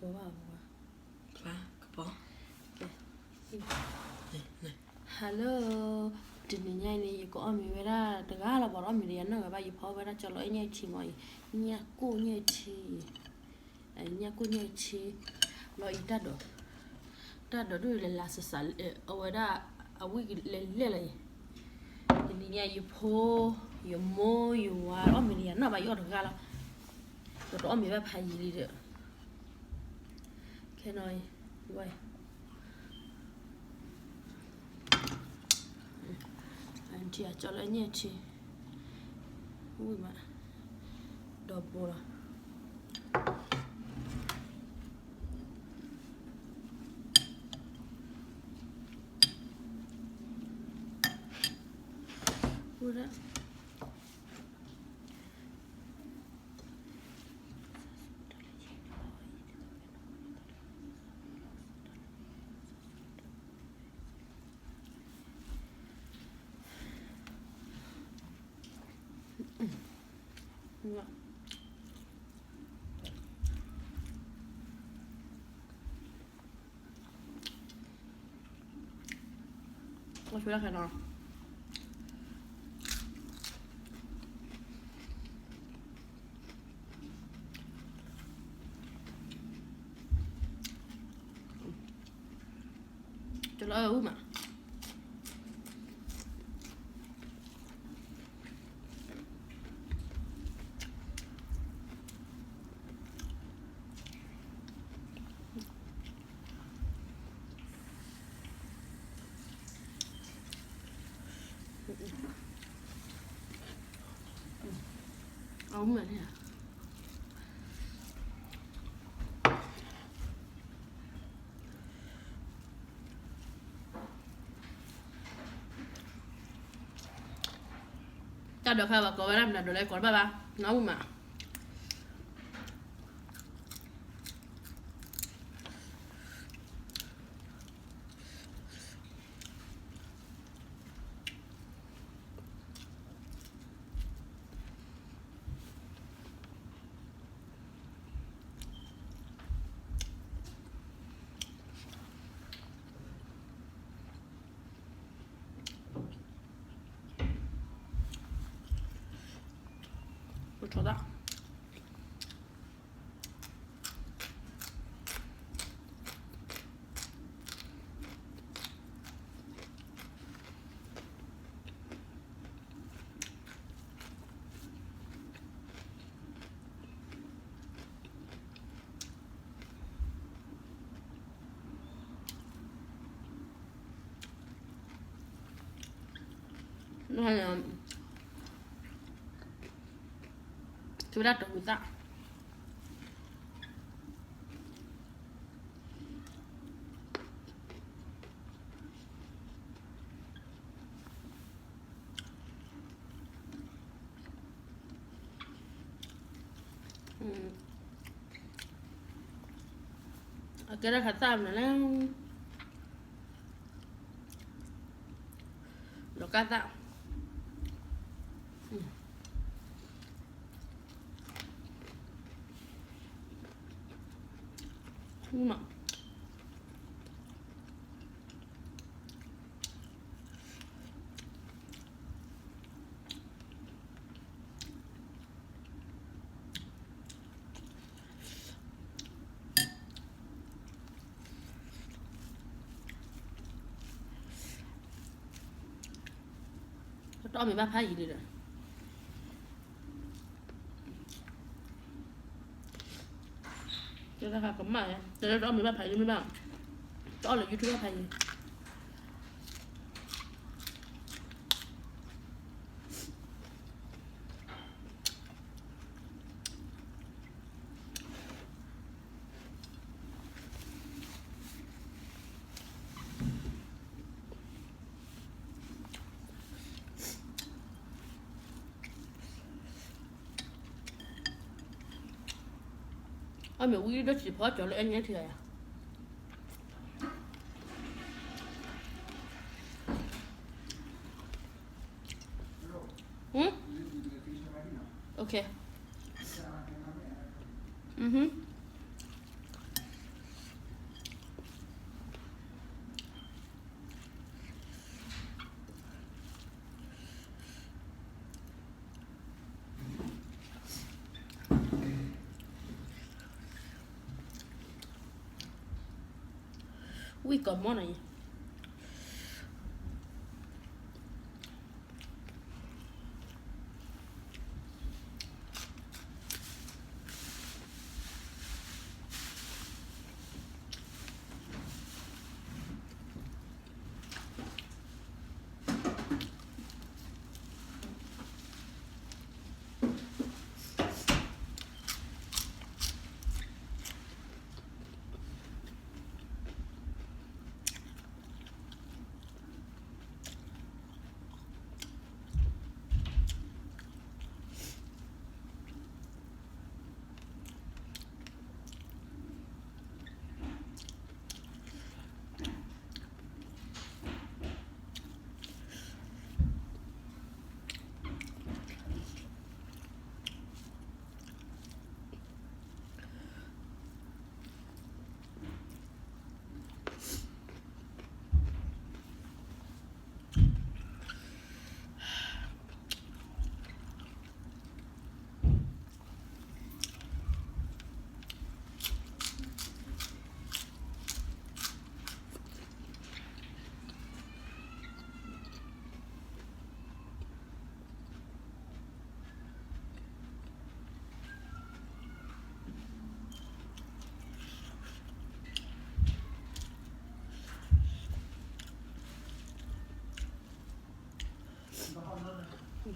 ပဘၣ်ဝဲ, ကပီၤ, hello, တနံၤညါအံၤန့ၣ် ယကအီၣ်မ့ၤဝဲဒၣ်တဂၤလီၤ, ဘၣ်ဒီးအီၣ်မ့ၤဒီးယနီၢ်ဂၤဘၣ်, ယဖီဝဲဒၣ်ကၠီလီၤအဲၣ်ညၣ်ထံမးအံၤ, ညၣ်ကိၢ်ညၣ်ထံ, ညၣ်ကိၢ်ညၣ်ထံ, လီၤအံၤတၢ်ဒိး, တၢ်ဒိးဒ်လဲၤလးစးစး, အဝဲဒၣ်, အဝံၣ်ကလဲၤလဲၣ်လီၤအံၤ, တနံၤညါယဖိ, ယမိၢ်ယဝၤ အီၣ်မ့ၤဒီးယနီၢ်ဘၣ် ယအီၣ်တဂၤလီၤ, ဒီးတအီၣ်မ့ၤဘၣ်ဖးယံာ်လံဒီး ခဲနီၤအံၤ, ဝဲ, အထံအကၠီလၢညၣ်ထံ, ဝံၣ်မး, ဒီးဘိလီၤ, ဝံၣ်ဒၣ် ကလီၤအူမး အမ့ၢ်န့ၣ် တၢ်ဒိးခါဘၣ် ကိးဝဲဒၣ်မနုၤဒိးလဲၣ် ကိးတဘၣ်ဘၣ် နအူမး ပထီၣ်ဒၣ် ကဝဲဒၣ်တဝံသး အကဲထီၣ်ခးသၣ်မနုၤလဲၣ် လီၤကၢ်သၣ် မး တအီၣ်မ့ၤဘၣ်ဖးယံာ်လံဒီး တဲတၢ်ကမၣ်, တဲတၢ်တအီၣ်မ့ၤဘၣ်ဖးယံာ်မ့ၢ်ဘၣ်, တအီၣ်လၢ YouTube ဘၣ်ဖးယံာ်. အီၣ်မ့ၤဝံၤဒီး စံးဖီကၠီၤလၢအဲၣ်ညၣ်ထံဂၤယၤ. ဟမ်? Okay. อือฮึ. ဝံၣ်ကီးမီၢ်နီၤ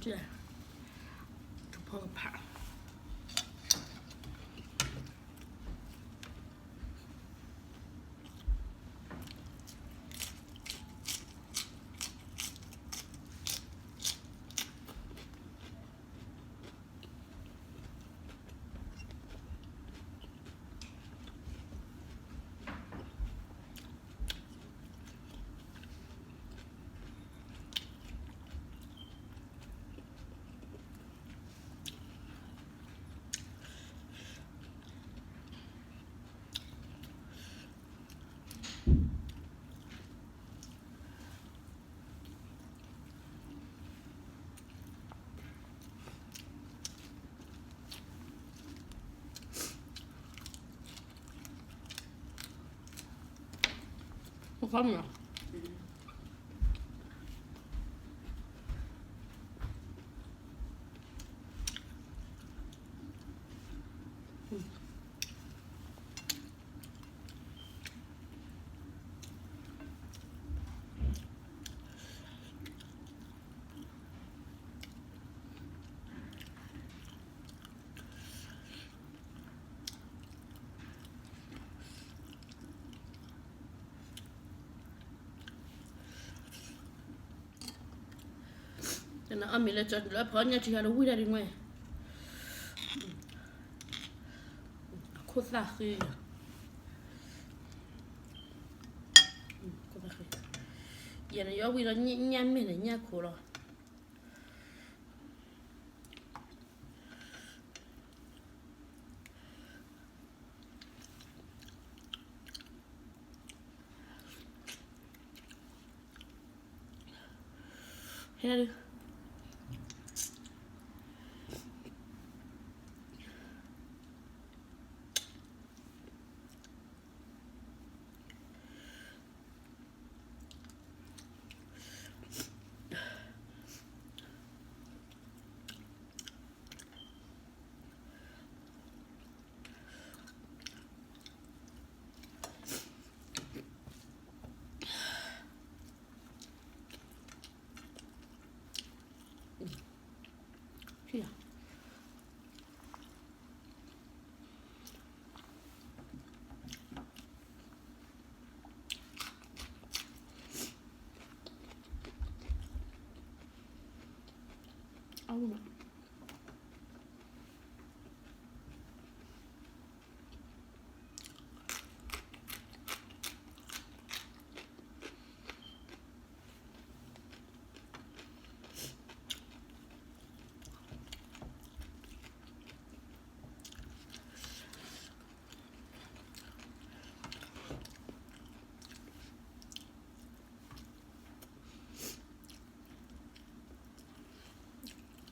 ယဲ. တနအီၣ်မ့ၤလၢကၠီလၢဖီညၣ်ထံဟါလၢဝံၣ်ဒၣ်ဒ်န့ၣ်, ခိၣ်သၣ်ဃံ, ခိၣ်သၣ်ဃံ, ယဲန့ၣ်ယီၣ်ဝံၣ်လီၤညၣ်မဲာ်န့ၣ်ညၣ်ခိၣ်လီၤ. ဟဲဒုး အဝဲ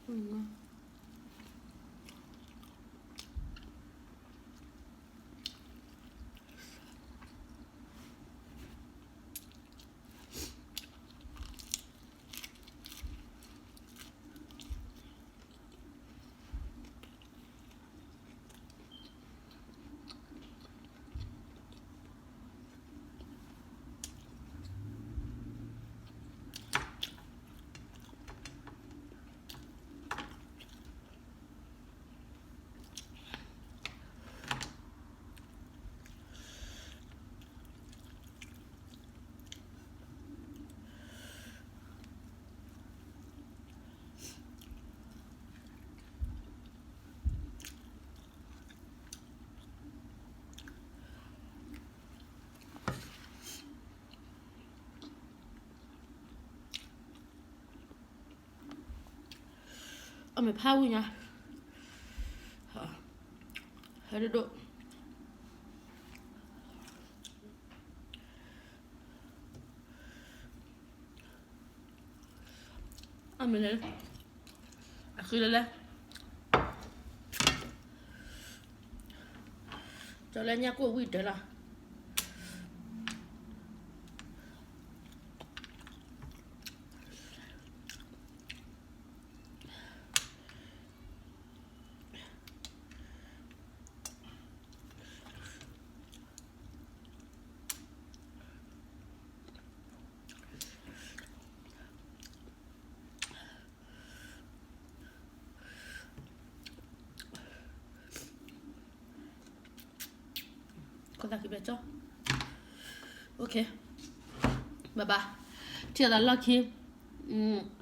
အ အမဲာ်ဖးဝံၣ်ညါ, ဟဲဒိၣ်ဒိၣ်, အမ့ၢ်လဲၣ်, အဃံလဲၣ်လဲၣ်, ကၠီလၢညါကိၣ်ဝံၣ်တၢ်လီၤ. ခိၣ်သၣ်ခံဘျဲၣ်ကၠီ, OK, bye bye, ထံၣ်သးလီၢ်ခံ,